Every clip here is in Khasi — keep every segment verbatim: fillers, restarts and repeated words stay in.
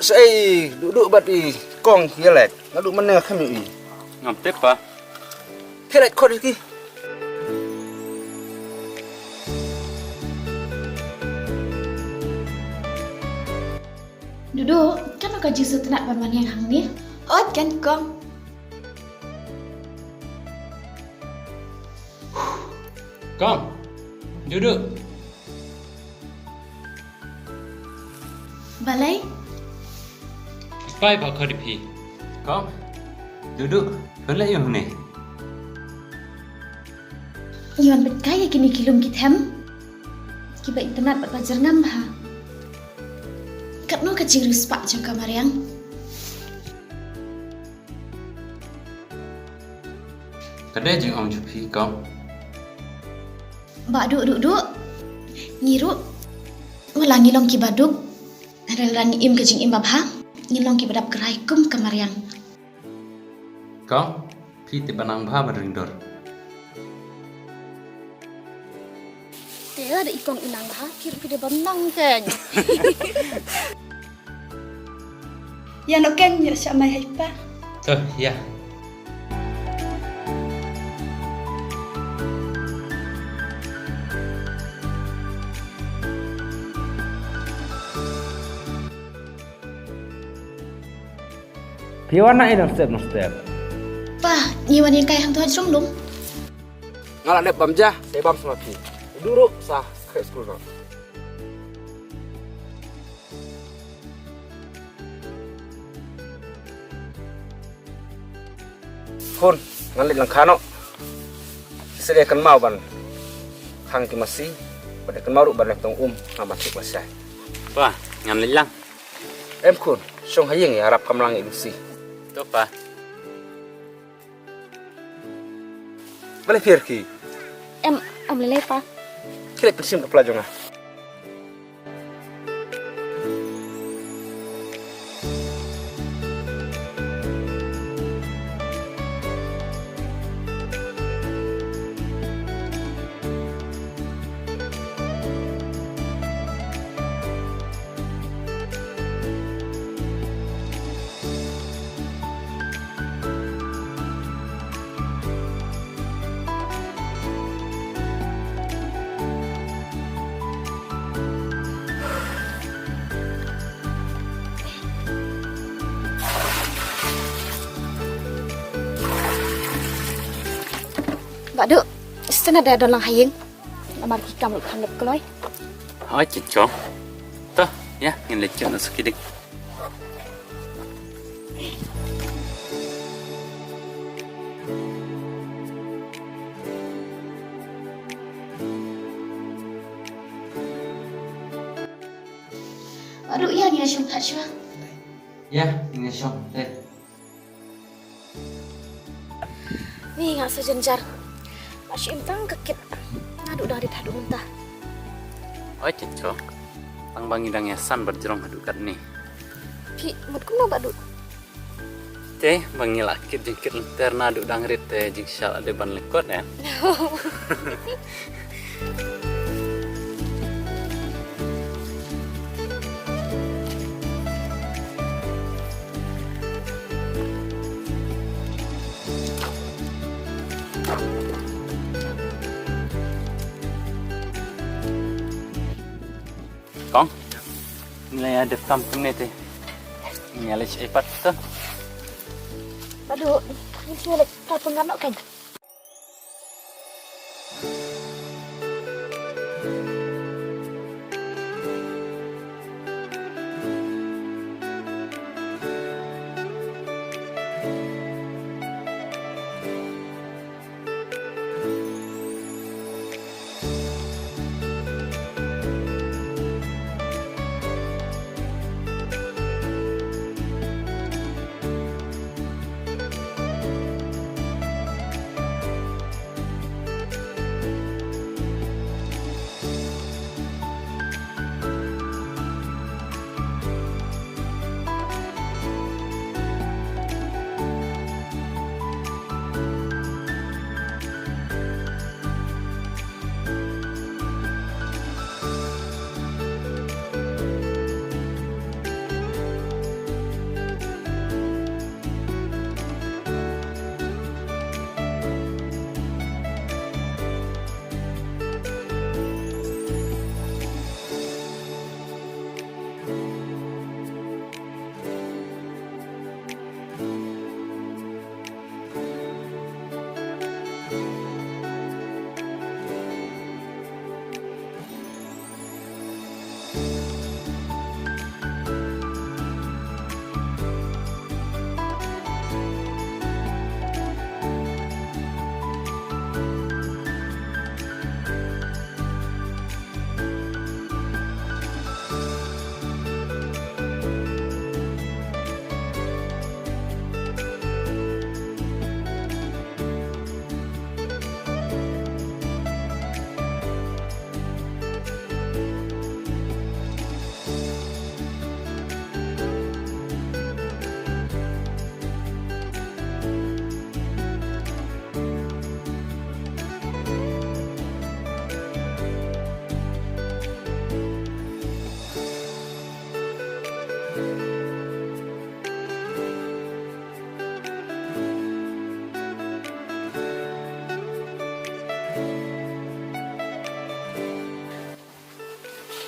Sa ei, duk duk bad i kong ïa leit. Nga duk mynne nga khem ïa i. Ngam tip pa. Khe leit khot ïa ki. Dudu, kan ka jingsngewtynnat ban wan ïeng hangne. Ot kan kong. Kong. Dudu. Balei? Pai ba khot ïa phi. Kong. Dudu. Pynleh ïa une. Ngi wan peit kai ïa kine ki lum ki them. Kiba itynnat bad ba jyrngam bha. Katno ka jingriewspah jong ka mariang. Ka dei jingong jong phi kong. Ba duk duk duk. Ngi ruh. Wala ngi long kiba duk. Hynrei lada ngi im ka jingim babha, ngin long kiba dap krai kum ka mariang. Kong, phi te ba nang bha ban ring dur. Te lada i kong i nang bha, ki ruh ki dei ban nang keiñ. Ïa noh keiñ, ïa shah mai ha i pa. To, ïa. Phi wan na i nongstep nongstep. Pa, ngi wan ïeng kai hangto ha jrong lum. Nga la dep bam ja, te bam sa ma phi. Duh ruh sa khreh skul noh. Khun, ngan leit lang kha noh. Sa dei kynmaw ban khang ki masi, bad dei kynmaw ruh ban leh tong um ha mathik ba shai. Pa, ngan leit lang. Em khun, shong ha ïing ïarap kamlang ïa i Lucy. To pa. Balei phi rkhie? Em, em lei lei pa. Khie leit pynshim ka pla jong nga. Bah Duh, sngewthuh da don lang ha ïing. Namar ki kam ruh kan lep kloi. Hooid, Chin Chong. To, ïa, ngin leit jop na suki ding. Bah Duh, ïa, ngin ïa shong pat shuwa. Ïa, ngin ïa shong, te. Ni nga sa jynjar. Nga shu im tang ka kit. Naduh dang rit haduh mynta. Oi, Chin Chong. Tang ba ngi dang ïasan bad jrong haduh katne. Phi mut kumno Bah Duh? Te ba ngi la kit jingkit lynter naduh dang rit te jingshah la dei ban lyngkot, eh. Kong, ngi la ïa dep tam kumne te. Ngi la ïa leit sha iPad to. Bah Duh, ngi shu leit ka pyngan noh kan.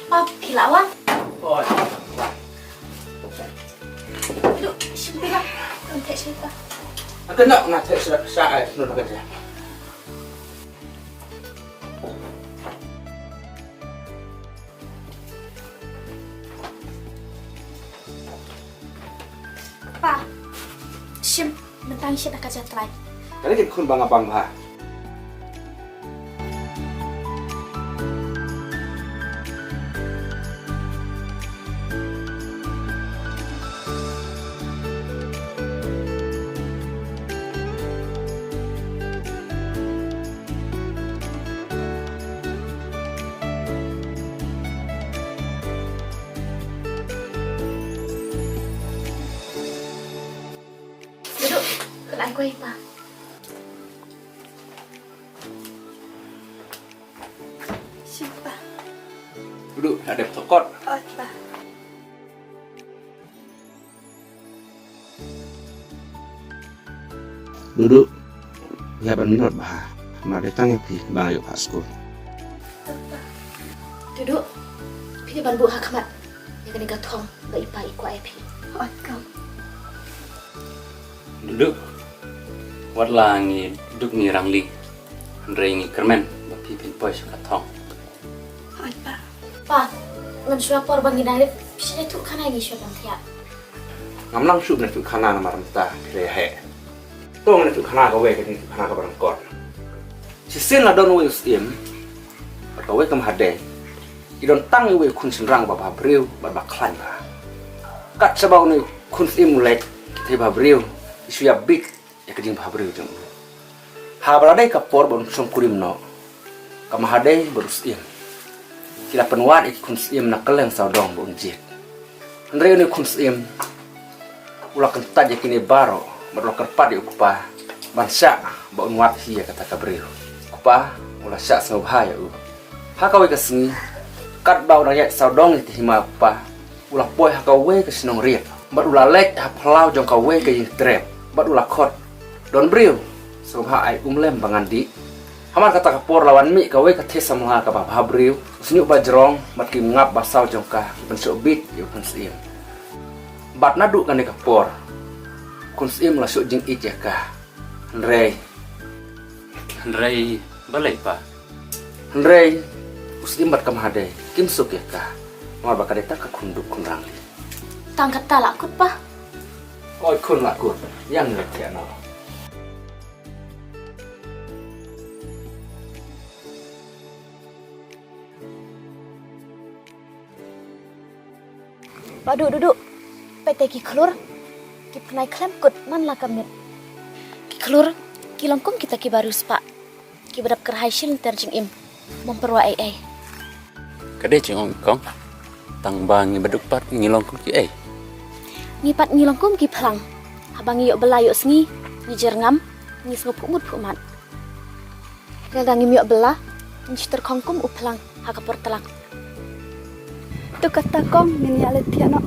Pa, phi la wan? Oi. Duk, shim phi la. Kan theh shi pa. Akan nak na theh shi sa ai nun ka ja. Pa, shim, mynta ngi shim da ka jatlai. Kane ki khun ba nga bang bha. Duduk, ka la ai kawei pa. Shim pa. Duduk, la dep sokot. Oi pa. Duduk, ïa ban minot bha. Mar dei tang ïa phi ba nga ïoh phah skul. Duduk, phi dei ban buh ha khmat ïa kane ka thong ba i pa i kwah ïa phi. Oi kong. Duduk, wat la ngi duk ngi rangli, hynrei ngi kyrmen ba phi phin poi sha ka thong. Oi pa. Pa, ngan shuwa por ba ngi dang rit, phi shu ïathuh khana ïa ngi shuwa ban thiah. Ngam nang shu ban ïathuh khana namar mynta phi la ïa heh. To ngan ïathuh khana kawei ka jingïathuh khana kaba nyngkong. Shisien la don uwei u syiem bad kawei ka Mahadei. Ki don tang uwei u khun shynrang ba bhabriew bad ba khlaiñ bha. Kat shaba une u khun syiem u leit, ki thei bhabriew ki shu ïa bit ïa ka jingbhabriew jong u. Haba la dei ka por ba un shong kurim noh, ka Mahadei bad u syiem ki la pynwad ïa ki khun syiem na kylleng sawdong ba un jied. Hynrei une u khun syiem u la kyntait ïa kine baroh bad u la kyrpad ïa u kpa ban shah ba un wad hi ïa kata ka briew. U kpa u la shah sngewbha ïa u. Ha kawei ka sngi, katba u dang ïaid sawdong ïa ka hima u kpa, u la poi ha kawei ka shnong riat bad u la leit ha phyllaw jong kawei ka ïing trep bad u la khot, "Don briew, sngewbha ai um lem ba ngan dih." Hamar kata ka por la wan mih kawei ka thei samla kaba bhabriew, u shñiuh bajrong bad ki mngap basaw jong ka ki pynshoh bit ïa u khun syiem. Bad naduh kane ka por u khun syiem la shu jingïeit ïa ka. Hynrei, hynrei balei pa? Hynrei u syiem bad ka Mahadei kim suk ïa ka, namar ba ka dei tang ka khun duk khun rangli. Tang kata la kut pa. Oi khun la kut, ïa ngi la thiah noh. Ba duk duk duk. Peit te ki khlur ki pynai khlem kut man la ka miet. Ki khlur ki long kum kita kiba riewspah kiba dap kyrhai shilynter jingim, mom pyrwa ei ei. Ka dei jingong kong, tang ba ngi baduk pat ngi long kum ki ei. Ngi pat ngi long kum ki phlang. Haba ngi ïoh bylla ïoh sngi, ngi jyrngam, ngi sngewphuh mut phuh mat. Lada ngim ïoh bylla, ngi shu tyrkhong kum u phlang ha ka por tlang. To kata kong, ngin ïa leit thiah noh.